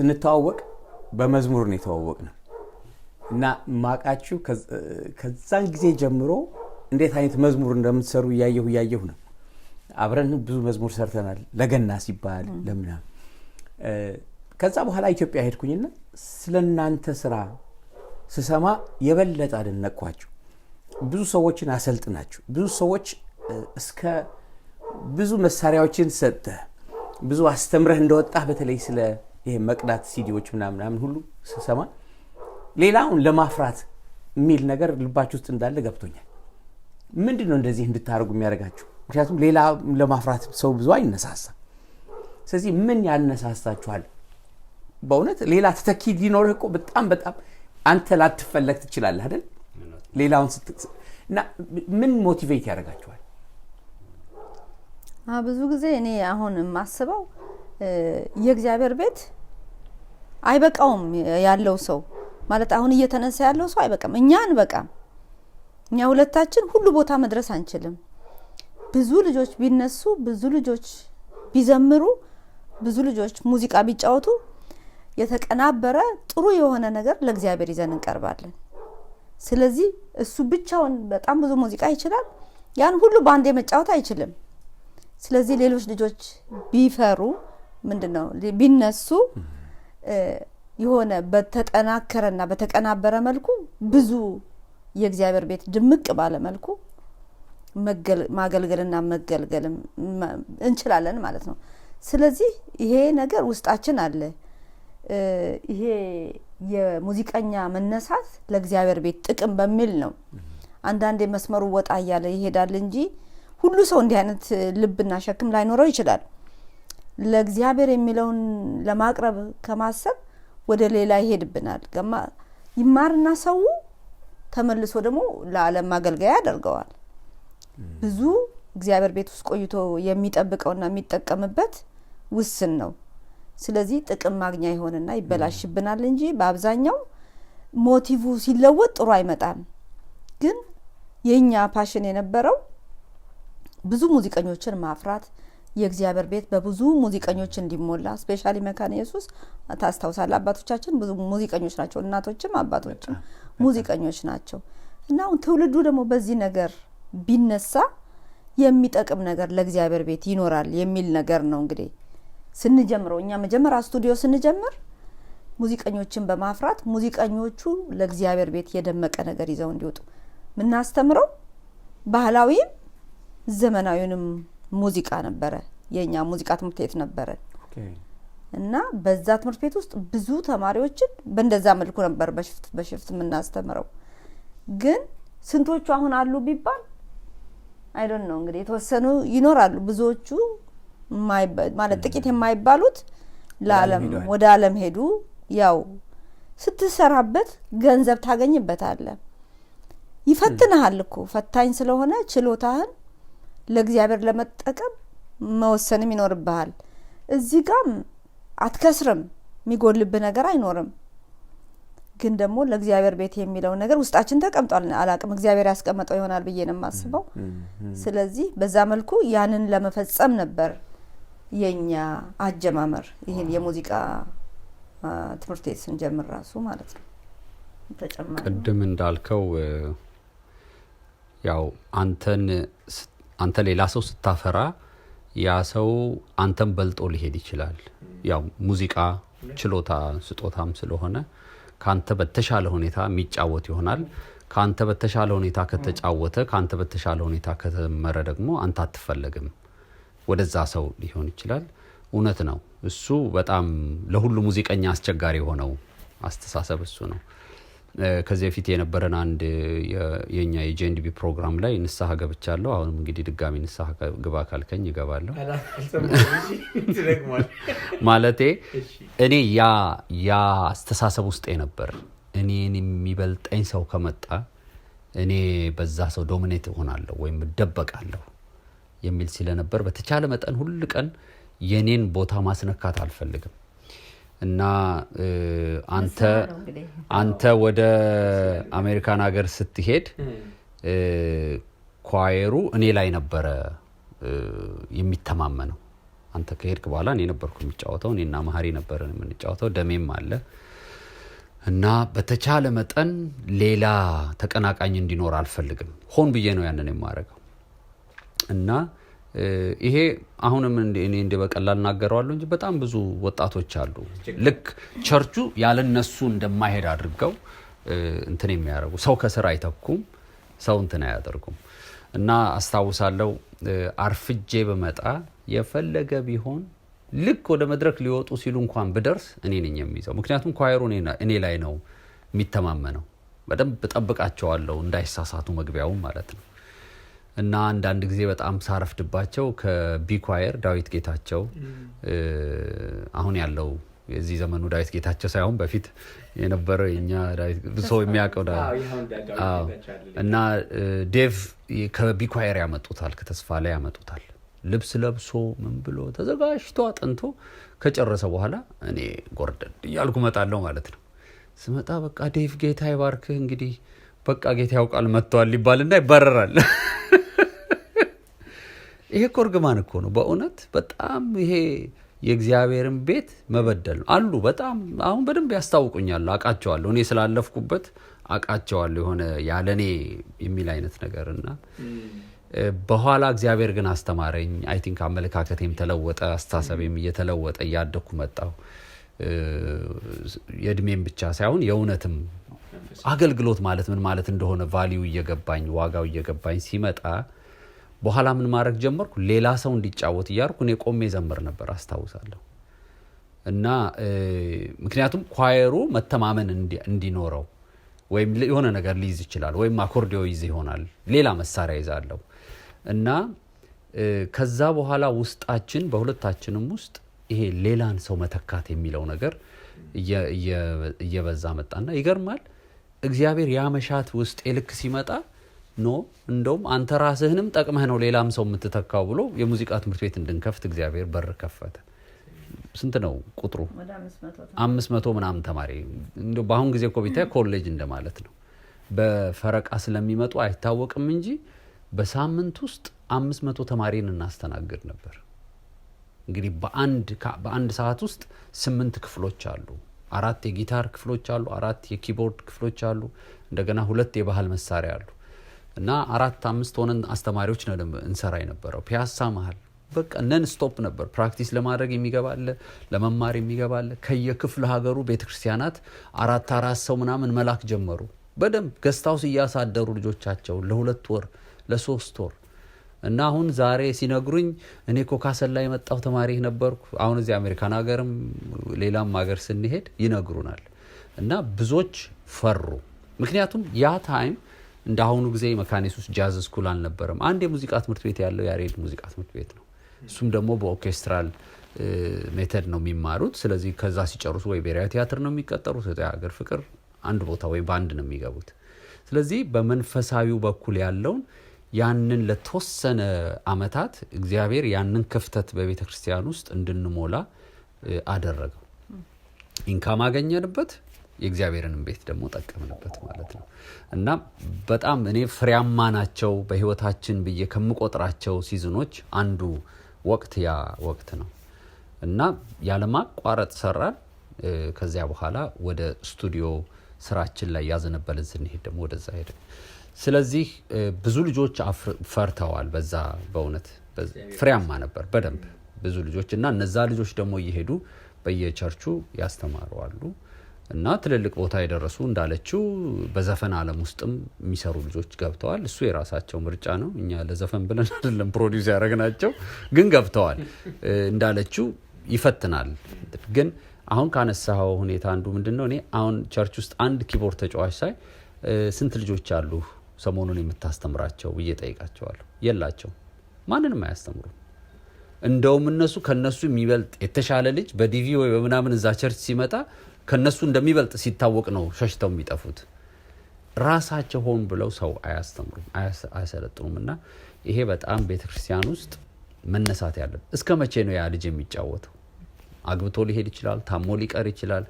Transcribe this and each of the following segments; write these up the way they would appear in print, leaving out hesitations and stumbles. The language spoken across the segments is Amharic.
ስንተዋወቅ በመዝሙር ነው የተዋወቅነው እና ማቃችሁ ከዛን ጊዜ ጀምሮ እንዴት አይነት መዝሙር እንደምትሰሩ እያየሁ እያየሁ ነው። አብረን ብዙ መዝሙር ሰርተናል፣ ለገና ሲባል ለምናምን። ከዛ በኋላ ኢትዮጵያ ሄድኩኝና ስለ እናንተ ስራ ስሰማ የበለጠ አደነቅኳችሁ። ብዙ ሰዎችን አሰልጥናችሁ፣ ብዙ ሰዎች እስከ ብዙ መሳሪያዎችን ሰጥተህ፣ ብዙ አስተምረህ እንደወጣህ፣ በተለይ ስለ ይሄ መቅዳት ሲዲዎች ምናምን ምናምን ሁሉ ስሰማ ሌላውን ለማፍራት የሚል ነገር ልባችሁ ውስጥ እንዳለ ገብቶኛል። ምንድን ነው እንደዚህ እንድታደርጉ የሚያደርጋችሁ? ምክንያቱም ሌላ ለማፍራት ሰው ብዙ አይነሳሳም። ስለዚህ ምን ያነሳሳችኋል? በእውነት ሌላ ተተኪ ሊኖርህ እኮ በጣም በጣም አንተ ላትፈለግ ትችላለህ አይደል? ሌላውን እና ምን motivate ያደርጋችኋል? ብዙ ጊዜ እኔ አሁን የማስበው የእግዚአብሔር ቤት አይበቃውም ያለው ሰው፣ ማለት አሁን እየተነሳ ያለው ሰው አይበቃም። እኛ አንበቃም። እኛ ሁለታችን ሁሉ ቦታ መድረስ አንችልም። ብዙ ልጆች ቢነሱ፣ ብዙ ልጆች ቢዘምሩ፣ ብዙ ልጆች ሙዚቃ ቢጫወቱ የተቀናበረ ጥሩ የሆነ ነገር ለእግዚአብሔር ይዘን እንቀርባለን። ስለዚህ እሱ ብቻውን በጣም ብዙ ሙዚቃ ይችላል። ያን ሁሉ በአንዴ መጫወት አይችልም። ስለዚህ ሌሎች ልጆች ቢፈሩ፣ ምንድን ነው፣ ቢነሱ የሆነ በተጠናከረና በተቀናበረ መልኩ ብዙ የእግዚአብሔር ቤት ድምቅ ባለ መልኩ ማገልገልና መገልገልም እንችላለን ማለት ነው። ስለዚህ ይሄ ነገር ውስጣችን አለ። ይሄ የሙዚቀኛ መነሳት ለእግዚአብሔር ቤት ጥቅም በሚል ነው። አንዳንዴ መስመሩ ወጣ እያለ ይሄዳል እንጂ ሁሉ ሰው እንዲህ አይነት ልብና ሸክም ላይኖረው ይችላል። ለእግዚአብሔር የሚለውን ለማቅረብ ከማሰብ ወደ ሌላ ይሄድብናል። ይማርና ሰው ተመልሶ ደግሞ ለዓለም ማገልገያ ያደርገዋል። ብዙ እግዚአብሔር ቤት ውስጥ ቆይቶ የሚጠብቀውና የሚጠቀምበት ውስን ነው። ስለዚህ ጥቅም ማግኛ ይሆንና ይበላሽብናል እንጂ በአብዛኛው motive ሲለወጥ ጥሩ አይመጣም። ግን የእኛ passion የነበረው ብዙ ሙዚቀኞችን ማፍራት፣ የእግዚአብሔር ቤት በብዙ ሙዚቀኞች እንዲሞላ፣ especially መካነ ኢየሱስ ታስታውሳለህ፣ አባቶቻችን ብዙ ሙዚቀኞች ናቸው፣ እናቶችም አባቶችም ሙዚቀኞች ናቸው። እና አሁን ትውልዱ ደግሞ በዚህ ነገር ቢነሳ የሚጠቅም ነገር ለእግዚአብሔር ቤት ይኖራል የሚል ነገር ነው። እንግዲህ ስንጀምረው እኛ መጀመሪያ ስቱዲዮ ስንጀምር ሙዚቀኞችን በማፍራት ሙዚቀኞቹ ለእግዚአብሔር ቤት የደመቀ ነገር ይዘው እንዲወጡ የምናስተምረው ባህላዊም ዘመናዊንም ሙዚቃ ነበረ። የእኛ ሙዚቃ ትምህርት ቤት ነበረ እና በዛ ትምህርት ቤት ውስጥ ብዙ ተማሪዎችን በእንደዛ መልኩ ነበር በ shift በ shift የምናስተምረው። ግን ስንቶቹ አሁን አሉ ቢባል I don't know፣ እንግዲህ የተወሰኑ ይኖራሉ። ብዙዎቹ ማለት ጥቂት የማይባሉት ለዓለም ወደ ዓለም ሄዱ። ያው ስትሰራበት ገንዘብ ታገኝበታለህ። ይፈትንሃል እኮ፣ ፈታኝ ስለሆነ ችሎታህን ለእግዚአብሔር ለመጠቀም መወሰንም ይኖርብሃል። እዚህ ጋም አትከስርም፣ የሚጎልብህ ነገር አይኖርም። ግን ደግሞ ለእግዚአብሔር ቤት የሚለው ነገር ውስጣችን ተቀምጧል። አላቅም፣ እግዚአብሔር ያስቀመጠው ይሆናል ብዬ ነው የማስበው። ስለዚህ በዛ መልኩ ያንን ለመፈጸም ነበር የኛ አጀማመር፣ ይህን የሙዚቃ ትምህርት ቤት ስንጀምር ራሱ ማለት ነው። ተጨማሪ ቅድም እንዳልከው ያው አንተ ሌላ ሰው ስታፈራ ያ ሰው አንተን በልጦ ሊሄድ ይችላል። ያው ሙዚቃ ችሎታ ስጦታም ስለሆነ ከአንተ በተሻለ ሁኔታ የሚጫወት ይሆናል። ከአንተ በተሻለ ሁኔታ ከተጫወተ፣ ከአንተ በተሻለ ሁኔታ ከተመረ ደግሞ አንተ አትፈለግም፣ ወደዛ ሰው ሊሆን ይችላል። እውነት ነው። እሱ በጣም ለሁሉ ሙዚቀኛ አስቸጋሪ የሆነው አስተሳሰብ እሱ ነው። ከዚህ በፊት የነበረን አንድ የኛ የ J&B ፕሮግራም ላይ ንስሐ ገብቻለሁ። አሁንም እንግዲህ ድጋሚ ንስሐ ግባ ካልከኝ እገባለሁ። ማለቴ እኔ ያ አስተሳሰብ ውስጤ ነበር። እኔን የሚበልጠኝ ሰው ከመጣ እኔ በዛ ሰው dominate እሆናለሁ ወይም እደበቃለሁ የሚል ስለነበር በተቻለ መጠን ሁል ቀን የኔን ቦታ ማስነካት አልፈልግም። እና አንተ ወደ አሜሪካን ሀገር ስትሄድ choir ኡ እኔ ላይ ነበረ የሚተማመነው። አንተ ከሄድክ በኋላ እኔ ነበርኩ የምጫወተው። እኔና መሀሪ ነበርን የምንጫወተው። ደሜም አለ እና በተቻለ መጠን ሌላ ተቀናቃኝ እንዲኖር አልፈልግም። ሆን ብዬ ነው ያንን የማደርገው። እና ይሄ አሁንም እኔ እንደ በቀላል እናገረዋለሁ እንጂ በጣም ብዙ ወጣቶች አሉ ልክ ቸርቹ ያለነሱ እንደማይሄድ አድርገው እንትን የሚያደርጉ። ሰው ከስራ አይተኩም፣ ሰው እንትን አያደርጉም። እና አስታውሳለሁ አርፍጄ በመጣ የፈለገ ቢሆን ልክ ወደ መድረክ ሊወጡ ሲሉ እንኳን ብደርስ እኔ ነኝ የሚይዘው። ምክንያቱም choir ኡ እኔ ላይ ነው የሚተማመነው። በደንብ እጠብቃቸዋለሁ እንዳይሳሳቱ መግቢያው ማለት ነው። እና አንዳንድ ጊዜ በጣም ሳረፍድባቸው ከ B choir ዳዊት ጌታቸው፣ አሁን ያለው የዚህ ዘመኑ ዳዊት ጌታቸው ሳይሆን በፊት የነበረው የኛ ዳዊት፣ ብዙ ሰው የሚያውቀው ዳዊት። አዎ። እና ዴቭ ከ B choir ያመጡታል፣ ከተስፋ ላይ ያመጡታል። ልብስ ለብሶ ምን ብሎ ተዘጋጅቶ አጥንቶ ከጨረሰ በኋላ እኔ ጎርደድ እያልኩ እመጣለሁ ማለት ነው። ስመጣ በቃ ዴቭ ጌታ ይባርክህ፣ እንግዲህ በቃ ጌታ ያውቃል መጥቷል ይባልና ይባረራል። ይሄ እኮ እርግማን እኮ ነው በእውነት። በጣም ይሄ የእግዚአብሔርን ቤት መበደል ነው። አሉ በጣም አሁን በደንብ ያስታውቁኛል፣ አውቃቸዋለሁ። እኔ ስላለፍኩበት አውቃቸዋለሁ። የሆነ ያለኔ የሚል አይነት ነገር። እና በኋላ እግዚአብሔር ግን አስተማረኝ። I think አመለካከቴም ተለወጠ፣ አስተሳሰቤም እየተለወጠ እያደኩ መጣሁ። የእድሜም ብቻ ሳይሆን የእውነትም አገልግሎት ማለት ምን ማለት እንደሆነ value እየገባኝ፣ ዋጋው እየገባኝ ሲመጣ በኋላ ምን ማድረግ ጀመርኩ? ሌላ ሰው እንዲጫወት እያደረኩ እኔ ቆሜ ዘምር ነበር፣ አስታውሳለሁ። እና ምክንያቱም choir ኡ መተማመን እንዲኖረው ወይም የሆነ ነገር ሊይዝ ይችላል፣ ወይም አኮርዲዮ ይዝ ይሆናል፣ ሌላ መሳሪያ ይዛለሁ። እና ከዛ በኋላ ውስጣችን በሁለታችንም ውስጥ ይሄ ሌላን ሰው መተካት የሚለው ነገር እየበዛ መጣና ይገርማል። እግዚአብሔር ያ መሻት ውስጤ ልክ ሲመጣ no፣ እንደውም አንተ ራስህንም ጠቅመህ ነው ሌላም ሰው የምትተካው ብሎ የሙዚቃ ትምህርት ቤት እንድንከፍት እግዚአብሔር በር ከፈተ። ስንት ነው ቁጥሩ? ወደ 500። 500 ምናምን ተማሪ። እንደው በአሁን ጊዜ እኮ ቢታይ ኮሌጅ እንደማለት ነው። በፈረቃ ስለሚመጡ አይታወቅም እንጂ በሳምንት ውስጥ 500 ተማሪን እናስተናግድ ነበር። እንግዲህ በአንድ ሰዓት ውስጥ 8 ክፍሎች አሉ። 4 የጊታር ክፍሎች አሉ፣ 4 የ keyboard ክፍሎች አሉ፣ እንደገና 2 የባህል መሳሪያ አሉ። እና 4 5 ሆነን አስተማሪዎች ነው እንሰራ የነበረው። ፒያሳ መሃል በቃ non stop ነበር። practice ለማድረግ የሚገባ አለ፣ ለመማር የሚገባ አለ። ከየክፍለ ሀገሩ ቤተክርስቲያናት አራት አራት ሰው ምናምን መላክ ጀመሩ። በደንብ guest house እያሳደሩ ልጆቻቸው ለሁለት ወር ለሶስት ወር። እና አሁን ዛሬ ሲነግሩኝ እኔ እኮ ካሰላ የመጣሁ ተማሪ ነበርኩ። አሁን እዚህ አሜሪካን ሀገርም ሌላም ሀገር ስንሄድ ይነግሩናል። እና ብዙዎች ፈሩ። ምክንያቱም ያ time እንደ አሁኑ ጊዜ መካነ ኢየሱስ jazz school አልነበረም። አንድ የሙዚቃ ትምህርት ቤት ያለው ያሬድ ሙዚቃ ትምህርት ቤት ነው። እሱም ደግሞ በ orchestral method ነው የሚማሩት። ስለዚህ ከዛ ሲጨርሱ ወይ ብሔራዊ ቲያትር ነው የሚቀጠሩት፣ ወይ ሀገር ፍቅር አንድ ቦታ ወይ ባንድ ነው የሚገቡት። ስለዚህ በመንፈሳዊው በኩል ያለውን ያንን ለተወሰነ አመታት እግዚአብሔር ያንን ክፍተት በቤተክርስቲያን ውስጥ እንድንሞላ አደረገው። income አገኘንበት፣ የእግዚአብሔርንም ቤት ደግሞ ጠቀምንበት ማለት ነው። እና በጣም እኔ ፍሬያማ ናቸው በህይወታችን ብዬ ከምቆጥራቸው season ኦች አንዱ ወቅት ያ ወቅት ነው። እና ያለማቋረጥ ሰራን። ከዚያ በኋላ ወደ ስቱዲዮ ስራችን ላይ ያዘነበልን ስንሄድ ደግሞ ወደዛ ሄድን። ስለዚህ ብዙ ልጆች ፈርተዋል በዛ። በእውነት ፍሬያማ ነበር በደንብ ብዙ ልጆች። እና እነዛ ልጆች ደግሞ እየሄዱ በየቸርቹ ያስተማሩ አሉ። እና ትልልቅ ቦታ የደረሱ እንዳለችው በዘፈን ዓለም ውስጥም የሚሰሩ ልጆች ገብተዋል። እሱ የራሳቸው ምርጫ ነው። እኛ ለዘፈን ብለን አይደለም produce ያደረግናቸው፣ ግን ገብተዋል። እንዳለችው ይፈትናል። ግን አሁን ካነሳኸው ሁኔታ አንዱ ምንድነው፣ እኔ አሁን church ውስጥ አንድ keyboard ተጫዋች ሳይ ስንት ልጆች አሉ ሰሞኑን የምታስተምራቸው ብዬ እጠይቃቸዋለሁ። የላቸውም። ማንንም አያስተምሩም። እንደውም እነሱ ከነሱ የሚበልጥ የተሻለ ልጅ በ DV ወይ በምናምን እዛ church ሲመጣ ከነሱ እንደሚበልጥ ሲታወቅ ነው ሸሽተው የሚጠፉት። ራሳቸው ሆን ብለው ሰው አያስተምሩም፣ አያሰለጥኑም። እና ይሄ በጣም ቤተክርስቲያን ውስጥ መነሳት ያለበት። እስከ መቼ ነው ያ ልጅ የሚጫወተው? አግብቶ ሊሄድ ይችላል፣ ታሞ ሊቀር ይችላል፣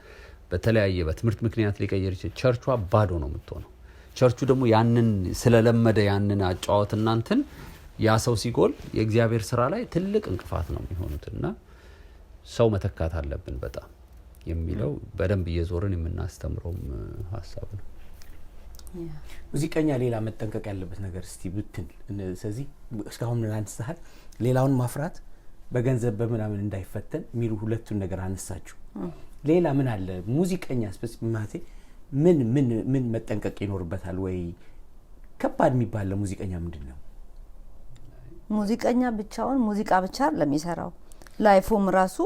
በተለያየ በትምህርት ምክንያት ሊቀየር ይችላል። ቸርቿ ባዶ ነው የምትሆነው። ቸርቹ ደግሞ ያንን ስለለመደ ያንን አጫዋት እናንተን ያ ሰው ሲጎል የእግዚአብሔር ስራ ላይ ትልቅ እንቅፋት ነው የሚሆኑት እና ሰው መተካት አለብን በጣም የሚለው በደንብ እየዞርን የምናስተምረውም ሀሳብ ነው። ሙዚቀኛ ሌላ መጠንቀቅ ያለበት ነገር እስቲ ብትል፣ ስለዚህ እስካሁን ምን አንስተሃል? ሌላውን ማፍራት በገንዘብ በምናምን እንዳይፈተን የሚሉ ሁለቱን ነገር አነሳችሁ። ሌላ ምን አለ? ሙዚቀኛ ማለቴ ምን ምን ምን መጠንቀቅ ይኖርበታል? ወይ ከባድ የሚባል ለሙዚቀኛ ምንድን ነው? ሙዚቀኛ ብቻውን ሙዚቃ ብቻ አይደለም የሚሰራው። Life ኡም ራሱ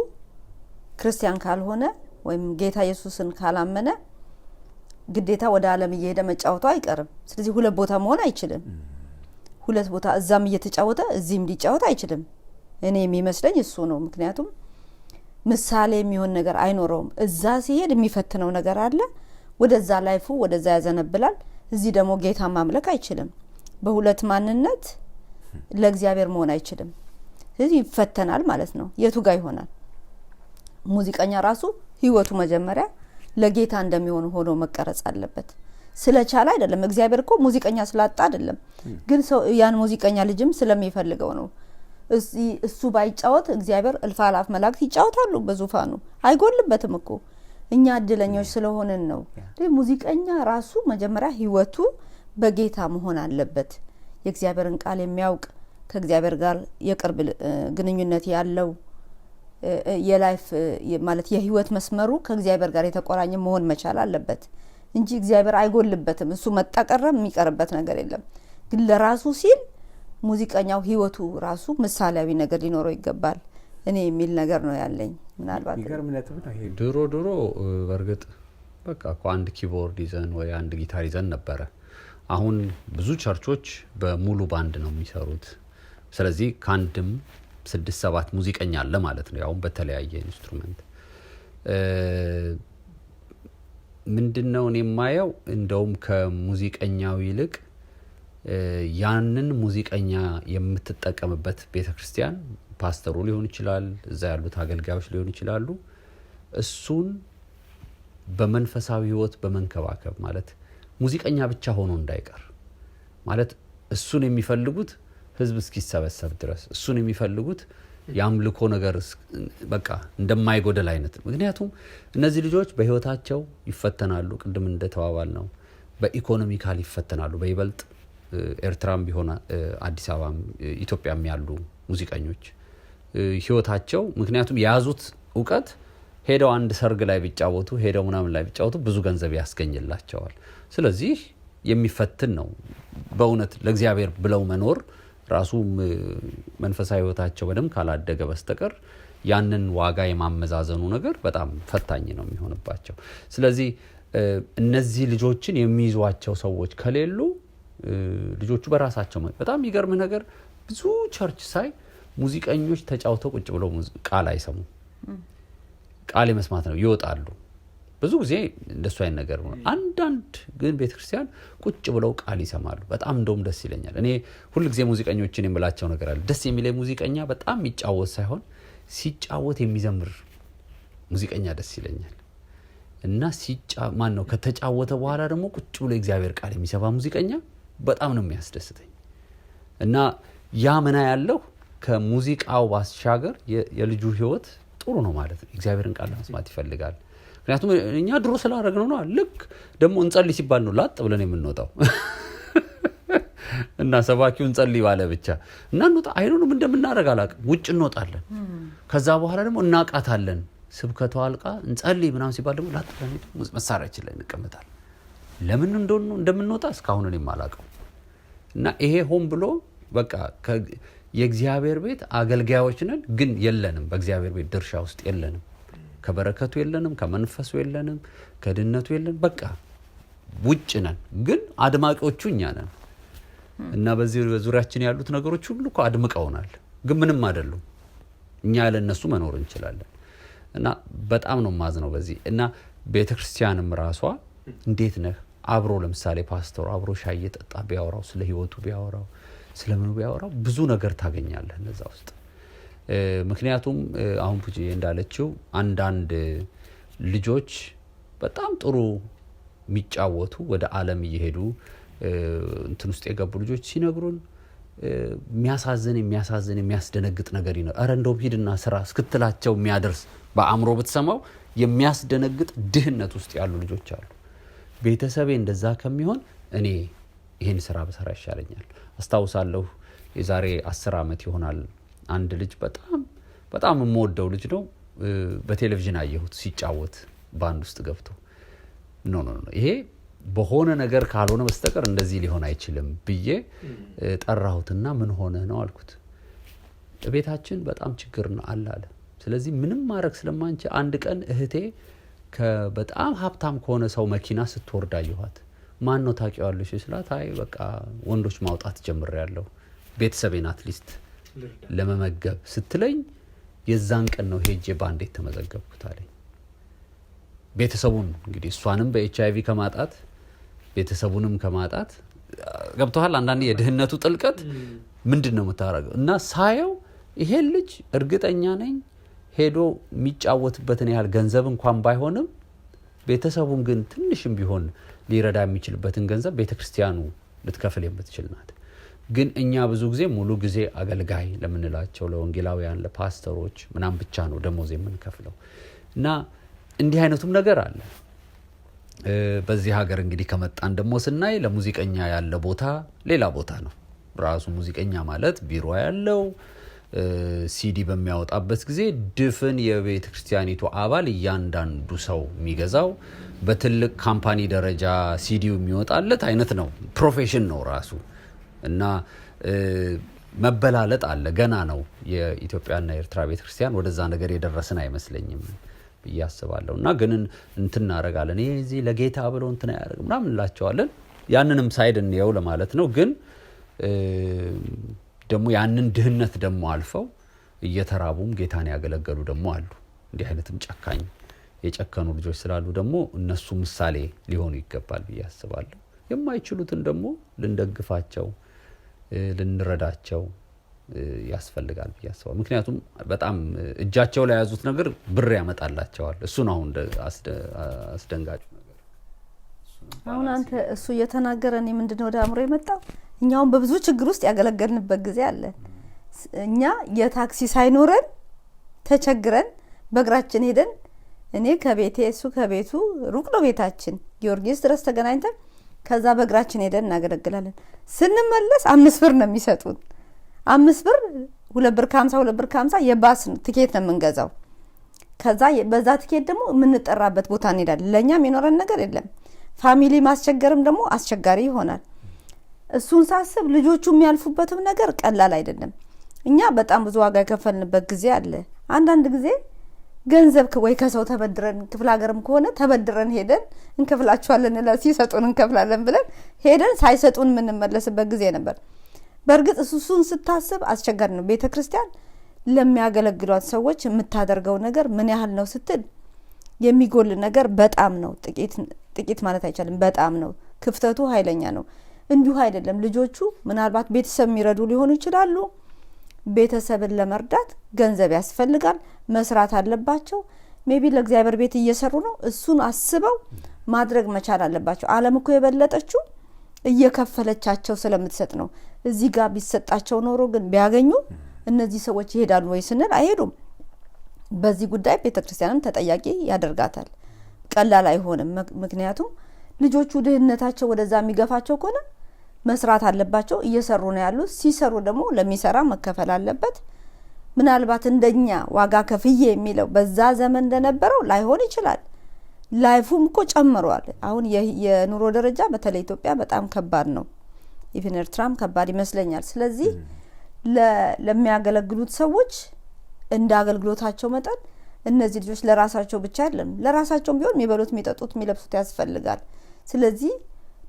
ክርስቲያን ካልሆነ ወይም ጌታ ኢየሱስን ካላመነ ግዴታ ወደ ዓለም እየሄደ መጫወቱ አይቀርም። ስለዚህ ሁለት ቦታ መሆን አይችልም። ሁለት ቦታ እዛም እየተጫወተ እዚህም ሊጫወት አይችልም። እኔ የሚመስለኝ እሱ ነው። ምክንያቱም ምሳሌ የሚሆን ነገር አይኖረውም። እዛ ሲሄድ የሚፈትነው ነገር አለ። ወደዛ life ኡ ወደዛ ያዘነብላል። እዚህ ደግሞ ጌታ ማምለክ አይችልም። በሁለት ማንነት ለእግዚአብሔር መሆን አይችልም። ስለዚህ ይፈተናል ማለት ነው። የቱ ጋር ይሆናል? ሙዚቀኛ ራሱ ህይወቱ መጀመሪያ ለጌታ እንደሚሆን ሆኖ መቀረጽ አለበት። ስለቻለ አይደለም። እግዚአብሔር እኮ ሙዚቀኛ ስላጣ አይደለም፣ ግን ሰው ያን ሙዚቀኛ ልጅም ስለሚፈልገው ነው። እሱ ባይጫወት እግዚአብሔር እልፍ አላፍ መላእክት ይጫወታሉ በዙፋኑ፣ አይጎልበትም እኮ። እኛ እድለኞች ስለሆንን ነው። ሙዚቀኛ ራሱ መጀመሪያ ህይወቱ በጌታ መሆን አለበት። የእግዚአብሔርን ቃል የሚያውቅ፣ ከእግዚአብሔር ጋር የቅርብ ግንኙነት ያለው፣ የ life ማለት የህይወት መስመሩ ከእግዚአብሔር ጋር የተቆራኘ መሆን መቻል አለበት እንጂ እግዚአብሔር አይጎልበትም። እሱ መጣ ቀረ የሚቀርበት ነገር የለም። ግን ለራሱ ሲል ሙዚቀኛው ህይወቱ ራሱ ምሳሌያዊ ነገር ሊኖረው ይገባል እኔ የሚል ነገር ነው ያለኝ። ምናልባት የሚገርም ነጥብ ነው ይሄ። ድሮ ድሮ በእርግጥ በቃ እኮ አንድ keyboard ይዘን ወይ አንድ ጊታር ይዘን ነበረ። አሁን ብዙ ቸርቾች በሙሉ ባንድ ነው የሚሰሩት። ስለዚህ ከአንድም ስድስት ሰባት ሙዚቀኛ አለ ማለት ነው፣ ያውም በተለያየ instrument። ምንድነው እኔ የማየው እንደውም ከሙዚቀኛው ይልቅ ያንን ሙዚቀኛ የምትጠቀምበት ቤተክርስቲያን ፓስተሩ ሊሆን ይችላል፣ እዛ ያሉት አገልጋዮች ሊሆን ይችላሉ። እሱን በመንፈሳዊ ህይወት በመንከባከብ ማለት ሙዚቀኛ ብቻ ሆኖ እንዳይቀር፣ ማለት እሱን የሚፈልጉት ህዝብ እስኪሰበሰብ ድረስ፣ እሱን የሚፈልጉት የአምልኮ ነገር በቃ እንደማይጎደል አይነት ነው። ምክንያቱም እነዚህ ልጆች በህይወታቸው ይፈተናሉ፣ ቅድም እንደተባባል ነው፣ በ economical ይፈተናሉ። በይበልጥ ኤርትራም ቢሆን አዲስ አበባም ኢትዮጵያም ያሉ ሙዚቀኞች ህይወታቸው፣ ምክንያቱም የያዙት እውቀት ሄደው አንድ ሰርግ ላይ ቢጫወቱ፣ ሄደው ምናምን ላይ ቢጫወቱ ብዙ ገንዘብ ያስገኝላቸዋል። ስለዚህ የሚፈትን ነው። በእውነት ለእግዚአብሔር ብለው መኖር ራሱ መንፈሳዊ ህይወታቸው በደንብ ካላደገ በስተቀር ያንን ዋጋ የማመዛዘኑ ነገር በጣም ፈታኝ ነው የሚሆንባቸው። ስለዚህ እነዚህ ልጆችን የሚይዟቸው ሰዎች ከሌሉ ልጆቹ በራሳቸው በጣም የሚገርምህ ነገር ብዙ church ሳይ ሙዚቀኞች ተጫውተው ቁጭ ብለው ቃል አይሰሙም። ቃል የመስማት ነው ይወጣሉ። ብዙ ጊዜ እንደሱ አይነት ነገር ነው። አንዳንድ ግን ቤተክርስቲያን ቁጭ ብለው ቃል ይሰማሉ። በጣም እንደውም ደስ ይለኛል። እኔ ሁል ጊዜ ሙዚቀኞችን የምላቸው ነገር አለ። ደስ የሚለኝ ሙዚቀኛ በጣም የሚጫወት ሳይሆን ሲጫወት የሚዘምር ሙዚቀኛ ደስ ይለኛል። እና ማን ነው ከተጫወተ በኋላ ደግሞ ቁጭ ብሎ የእግዚአብሔር ቃል የሚሰማ ሙዚቀኛ በጣም ነው የሚያስደስተኝ። እና ያ ምና ያለው ከሙዚቃው ባሻገር የልጁ ህይወት ጥሩ ነው ማለት ነው። እግዚአብሔርን ቃል ለመስማት ይፈልጋል። ምክንያቱም እኛ ድሮ ስላደረግነው ነው። ልክ ደግሞ እንጸልይ ሲባል ነው ላጥ ብለን የምንወጣው። እና ሰባኪው እንጸልይ ባለ ብቻ እና እንወጣ። አይኑንም እንደምናደርግ አላውቅም። ውጭ እንወጣለን። ከዛ በኋላ ደግሞ እናቃታለን። ስብከቷ አልቃ እንጸልይ ምናምን ሲባል ደግሞ ላጥ ብለን መሳሪያችን ላይ እንቀመጣለን። ለምን እንደሆነ እንደምንወጣ እስካሁን እኔም አላውቅም። እና ይሄ ሆን ብሎ በቃ የእግዚአብሔር ቤት አገልጋዮች ነን፣ ግን የለንም። በእግዚአብሔር ቤት ድርሻ ውስጥ የለንም። ከበረከቱ የለንም፣ ከመንፈሱ የለንም፣ ከድነቱ የለንም። በቃ ውጭ ነን፣ ግን አድማቂዎቹ እኛ ነን። እና በዚህ በዙሪያችን ያሉት ነገሮች ሁሉ እኮ አድምቀውናል፣ ግን ምንም አይደሉም። እኛ ያለ እነሱ መኖር እንችላለን። እና በጣም ነው የማዝነው በዚህ። እና ቤተክርስቲያንም ራሷ እንዴት ነህ አብሮ ለምሳሌ ፓስተሩ አብሮ ሻይ እየጠጣ ቢያወራው፣ ስለ ህይወቱ ቢያወራው፣ ስለምኑ ቢያወራው ብዙ ነገር ታገኛለህ እነዛ ውስጥ። ምክንያቱም አሁን ፑጂ እንዳለችው አንዳንድ ልጆች በጣም ጥሩ የሚጫወቱ ወደ ዓለም እየሄዱ እንትን ውስጥ የገቡ ልጆች ሲነግሩን የሚያሳዝን የሚያሳዝን የሚያስደነግጥ ነገር ይኖር። ኧረ እንደውም ሂድና ስራ እስክትላቸው የሚያደርስ በአእምሮ ብትሰማው የሚያስደነግጥ ድህነት ውስጥ ያሉ ልጆች አሉ። ቤተሰቤ እንደዛ ከሚሆን እኔ ይህን ስራ ብሰራ ይሻለኛል። አስታውሳለሁ የዛሬ 10 ዓመት ይሆናል አንድ ልጅ በጣም በጣም የምወደው ልጅ ነው። በቴሌቪዥን አየሁት ሲጫወት ባንድ ውስጥ ገብቶ no no no ይሄ በሆነ ነገር ካልሆነ በስተቀር እንደዚህ ሊሆን አይችልም ብዬ ጠራሁትና ምን ሆነ ነው አልኩት። ቤታችን በጣም ችግር ነው አለ አለ። ስለዚህ ምንም ማድረግ ስለማንችል አንድ ቀን እህቴ በጣም ሀብታም ከሆነ ሰው መኪና ስትወርድ አየኋት። ማን ነው ታውቂዋለሽ ስላት፣ አይ በቃ ወንዶች ማውጣት ጀምሬያለሁ ቤተሰቤን at least ለመመገብ ስትለኝ የዛን ቀን ነው ሄጄ ባንዴ ተመዘገብኩት አለኝ። ቤተሰቡን እንግዲህ እሷንም በኤች አይቪ ከማጣት ቤተሰቡንም ከማጣት ገብቶሃል። አንዳንዴ የድህነቱ ጥልቀት ምንድን ነው የምታደርገው? እና ሳየው ይሄን ልጅ እርግጠኛ ነኝ ሄዶ የሚጫወትበትን ያህል ገንዘብ እንኳን ባይሆንም ቤተሰቡን ግን ትንሽም ቢሆን ሊረዳ የሚችልበትን ገንዘብ ቤተክርስቲያኑ ልትከፍል የምትችል ናት። ግን እኛ ብዙ ጊዜ ሙሉ ጊዜ አገልጋይ ለምንላቸው ለወንጌላውያን፣ ለፓስተሮች ምናምን ብቻ ነው ደሞዝ የምንከፍለው እና እንዲህ አይነቱም ነገር አለ። በዚህ ሀገር እንግዲህ ከመጣን ደግሞ ስናይ ለሙዚቀኛ ያለ ቦታ ሌላ ቦታ ነው። ራሱ ሙዚቀኛ ማለት ቢሮ ያለው ሲዲ በሚያወጣበት ጊዜ ድፍን የቤተ ክርስቲያኒቱ አባል እያንዳንዱ ሰው የሚገዛው በትልቅ company ደረጃ ሲዲው የሚወጣለት አይነት ነው። Profession ነው ራሱ እና መበላለጥ አለ። ገና ነው የኢትዮጵያና የኤርትራ ቤተ ክርስቲያን ወደዛ ነገር የደረስን አይመስለኝም ብዬ አስባለሁ። እና ግን እንትን እናደርጋለን፣ ይሄ እዚህ ለጌታ ብሎ እንትን አያደርግም ምናምን እንላቸዋለን። ያንንም side እንየው ለማለት ነው። ግን ደግሞ ያንን ድህነት ደግሞ አልፈው እየተራቡም ጌታን ያገለገሉ ደግሞ አሉ። እንዲህ አይነትም ጨካኝ የጨከኑ ልጆች ስላሉ ደግሞ እነሱ ምሳሌ ሊሆኑ ይገባል ብዬ አስባለሁ። የማይችሉትን ደግሞ ልንደግፋቸው፣ ልንረዳቸው ያስፈልጋል ብዬ አስባለሁ። ምክንያቱም በጣም እጃቸው ላይ የያዙት ነገር ብር ያመጣላቸዋል። እሱ ነው አሁን አስደንጋጩ ነገር። አሁን አንተ እሱ እየተናገረ እኔ ምንድነው ወደ አእምሮ የመጣው፣ እኛውን በብዙ ችግር ውስጥ ያገለገልንበት ጊዜ አለ። እኛ የታክሲ ሳይኖረን ተቸግረን በእግራችን ሄደን፣ እኔ ከቤቴ እሱ ከቤቱ ሩቅ ነው ቤታችን፣ ጊዮርጊስ ድረስ ተገናኝተን ከዛ በእግራችን ሄደን እናገለግላለን። ስንመለስ 5 ብር ነው የሚሰጡን። 5 ብር፣ 2 ብር ከ50፣ 2 ብር ከ50 የባስ ትኬት ነው የምንገዛው። ከዛ በዛ ትኬት ደግሞ የምንጠራበት ቦታ እንሄዳለን። ለእኛም የኖረን ነገር የለም። Family ማስቸገርም ደግሞ አስቸጋሪ ይሆናል። እሱን ሳስብ ልጆቹ የሚያልፉበትም ነገር ቀላል አይደለም። እኛ በጣም ብዙ ዋጋ የከፈልንበት ጊዜ አለ። አንዳንድ ጊዜ ገንዘብ ወይ ከሰው ተበድረን፣ ክፍለ ሀገርም ከሆነ ተበድረን ሄደን እንከፍላችኋለን ሲሰጡን እንከፍላለን ብለን ሄደን ሳይሰጡን የምንመለስበት ጊዜ ነበር። በእርግጥ እሱን ስታስብ አስቸጋሪ ነው። ቤተ ክርስቲያን ለሚያገለግሏት ሰዎች የምታደርገው ነገር ምን ያህል ነው ስትል የሚጎል ነገር በጣም ነው። ጥቂት ማለት አይቻልም። በጣም ነው። ክፍተቱ ኃይለኛ ነው። እንዲሁ አይደለም። ልጆቹ ምናልባት ቤተሰብ የሚረዱ ሊሆኑ ይችላሉ። ቤተሰብን ለመርዳት ገንዘብ ያስፈልጋል። መስራት አለባቸው። Maybe ለእግዚአብሔር ቤት እየሰሩ ነው። እሱን አስበው ማድረግ መቻል አለባቸው። ዓለም እኮ የበለጠችው እየከፈለቻቸው ስለምትሰጥ ነው። እዚህ ጋር ቢሰጣቸው ኖሮ ግን ቢያገኙ እነዚህ ሰዎች ይሄዳሉ ወይ ስንል አይሄዱም። በዚህ ጉዳይ ቤተ ክርስቲያንም ተጠያቂ ያደርጋታል። ቀላል አይሆንም። ምክንያቱም ልጆቹ ድህነታቸው ወደዛ የሚገፋቸው ከሆነ መስራት አለባቸው። እየሰሩ ነው ያሉት። ሲሰሩ ደግሞ ለሚሰራ መከፈል አለበት። ምናልባት እንደኛ ዋጋ ከፍዬ የሚለው በዛ ዘመን እንደነበረው ላይሆን ይችላል። Life ኡም እኮ ጨምሯል። አሁን የኑሮ ደረጃ በተለይ ኢትዮጵያ በጣም ከባድ ነው። Even ኤርትራም ከባድ ይመስለኛል። ስለዚህ ለሚያገለግሉት ሰዎች እንደ አገልግሎታቸው መጠን እነዚህ ልጆች ለራሳቸው ብቻ አይደለም፣ ለራሳቸውም ቢሆን የሚበሉት፣ የሚጠጡት፣ የሚለብሱት ያስፈልጋል። ስለዚህ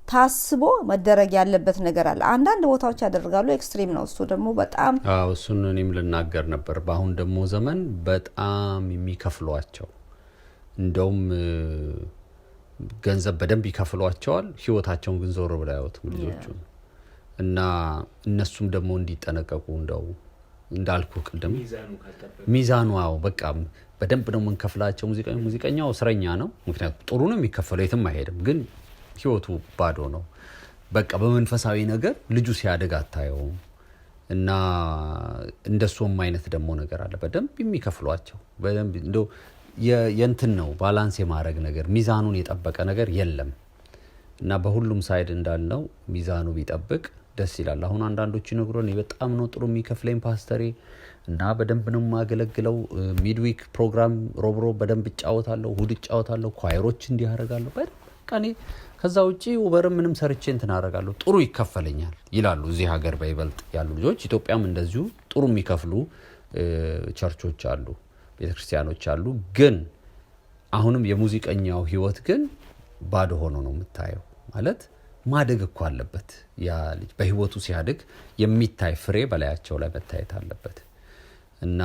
ታስቦ መደረግ ያለበት ነገር አለ። አንዳንድ ቦታዎች ያደርጋሉ። Extreme ነው እሱ ደግሞ በጣም። አዎ፣ እሱን እኔም ልናገር ነበር። በአሁን ደግሞ ዘመን በጣም የሚከፍሏቸው እንደውም ገንዘብ በደንብ ይከፍሏቸዋል። ህይወታቸውን ግን ዞር ብለው አያዩትም ልጆቹን። እና እነሱም ደግሞ እንዲጠነቀቁ እንደው እንዳልኩ ቅድም ሚዛኑ አዎ፣ በቃ በደንብ ነው የምንከፍላቸው። ሙዚቀኛው እስረኛ ነው። ምክንያቱም ጥሩ ነው የሚከፈለው፣ የትም አይሄድም። ግን ህይወቱ ባዶ ነው። በቃ በመንፈሳዊ ነገር ልጁ ሲያድግ አታየውም። እና እንደሱም አይነት ደግሞ ነገር አለ። በደንብ የሚከፍሏቸው በደንብ እንደው የእንትን ነው፣ balance የማድረግ ነገር፣ ሚዛኑን የጠበቀ ነገር የለም። እና በሁሉም side እንዳልነው ሚዛኑ ቢጠብቅ ደስ ይላል። አሁን አንዳንዶች ይነግሩን፣ በጣም ነው ጥሩ የሚከፍለኝ ፓስተሬ እና በደንብ ነው የማገለግለው፣ midweek ፕሮግራም ሮብ ሮብ በደንብ እጫወታለሁ፣ እሁድ እጫወታለሁ፣ choir ኦች እንዲህ አደርጋለሁ፣ በቃ እኔ ከዛ ውጪ Uber ም ምንም ሰርቼ እንትን አደርጋለሁ፣ ጥሩ ይከፈለኛል ይላሉ። እዚህ ሀገር በይበልጥ ያሉ ልጆች፣ ኢትዮጵያም እንደዚሁ ጥሩ የሚከፍሉ ቸርቾች አሉ፣ ቤተክርስቲያኖች አሉ። ግን አሁንም የሙዚቀኛው ህይወት ግን ባዶ ሆኖ ነው የምታየው። ማለት ማደግ እኮ አለበት ያ ልጅ፣ በህይወቱ ሲያድግ የሚታይ ፍሬ በላያቸው ላይ መታየት አለበት። እና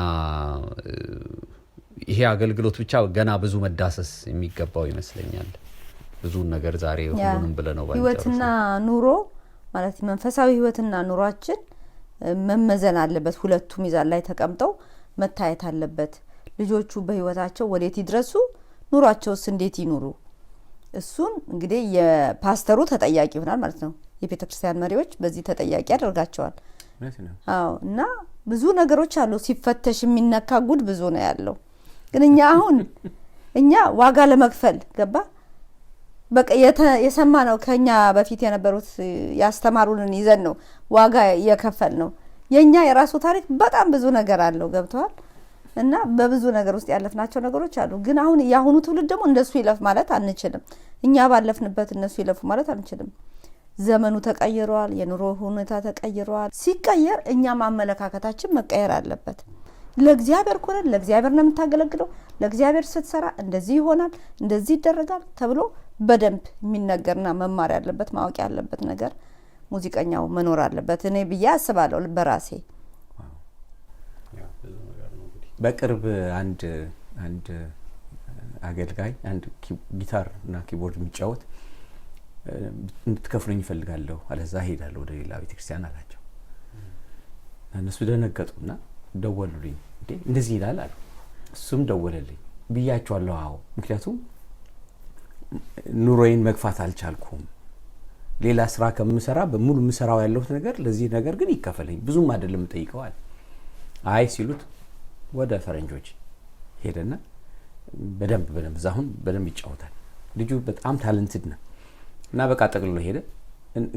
ይሄ አገልግሎት ብቻ ገና ብዙ መዳሰስ የሚገባው ይመስለኛል። ብዙውን ነገር ዛሬ ሁሉንም ብለህ ነው። ህይወትና ኑሮ ማለት መንፈሳዊ ህይወትና ኑሯችን መመዘን አለበት። ሁለቱ ሚዛን ላይ ተቀምጠው መታየት አለበት። ልጆቹ በህይወታቸው ወዴት ይድረሱ፣ ኑሯቸውስ እንዴት ይኑሩ? እሱን እንግዲህ የፓስተሩ ተጠያቂ ይሆናል ማለት ነው። የቤተ ክርስቲያን መሪዎች በዚህ ተጠያቂ ያደርጋቸዋል። አዎ፣ እና ብዙ ነገሮች አሉ። ሲፈተሽ የሚነካ ጉድ ብዙ ነው ያለው። ግን እኛ አሁን እኛ ዋጋ ለመክፈል ገባ፣ በቃ የሰማ ነው፣ ከኛ በፊት የነበሩት ያስተማሩንን ይዘን ነው ዋጋ የከፈል ነው። የኛ የራሱ ታሪክ በጣም ብዙ ነገር አለው፣ ገብተዋል። እና በብዙ ነገር ውስጥ ያለፍናቸው ነገሮች አሉ። ግን አሁን የአሁኑ ትውልድ ደግሞ እንደሱ ይለፍ ማለት አንችልም። እኛ ባለፍንበት እነሱ ይለፉ ማለት አንችልም። ዘመኑ ተቀይሯል። የኑሮ ሁኔታ ተቀይሯል። ሲቀየር እኛም አመለካከታችን መቀየር አለበት። ለእግዚአብሔር ከሆነ ለእግዚአብሔር ነው የምታገለግለው። ለእግዚአብሔር ስትሰራ እንደዚህ ይሆናል፣ እንደዚህ ይደረጋል ተብሎ በደንብ የሚነገርና መማር ያለበት፣ ማወቅ ያለበት ነገር ሙዚቀኛው መኖር አለበት እኔ ብዬ አስባለሁ በራሴ። በቅርብ አንድ አገልጋይ፣ አንድ ጊታር እና keyboard የሚጫወት፣ እንድትከፍሉኝ እፈልጋለሁ፣ አለዛ እሄዳለሁ ወደ ሌላ ቤተክርስቲያን አላቸው። እነሱ ደነገጡና ደወሉልኝ። እንዴ፣ እንደዚህ ይላል አሉ። እሱም ደወለልኝ። ብያቸዋለሁ፣ አዎ፣ ምክንያቱም ኑሮዬን መግፋት አልቻልኩም። ሌላ ስራ ከምሰራ በሙሉ የምሰራው ያለሁት ነገር ለዚህ ነገር ግን ይከፈለኝ፣ ብዙም አይደለም ጠይቀዋል። አይ ሲሉት ወደ ፈረንጆች ሄደና በደንብ በደንብ እዛ አሁን በደንብ ይጫወታል። ልጁ በጣም talented ነው እና በቃ ጠቅልሎ ሄደ።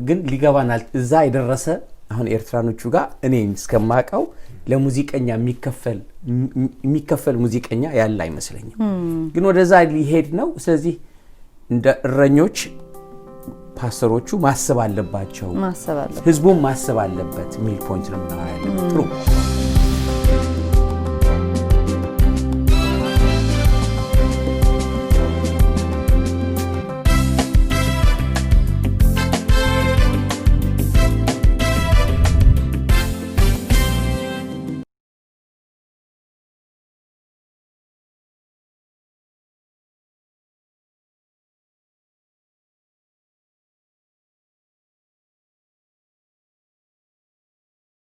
ግን ሊገባናል እዛ የደረሰ አሁን ኤርትራኖቹ ጋር እኔ እስከማውቀው ለሙዚቀኛ የሚከፈል ሙዚቀኛ ያለ አይመስለኝም። ግን ወደዛ ሊሄድ ነው። ስለዚህ እንደ እረኞች ፓስተሮቹ ማሰብ አለባቸው፣ ማሰብ አለበት፣ ህዝቡም ማሰብ አለበት የሚል point ነው የምናወራ ያለነው። ጥሩ።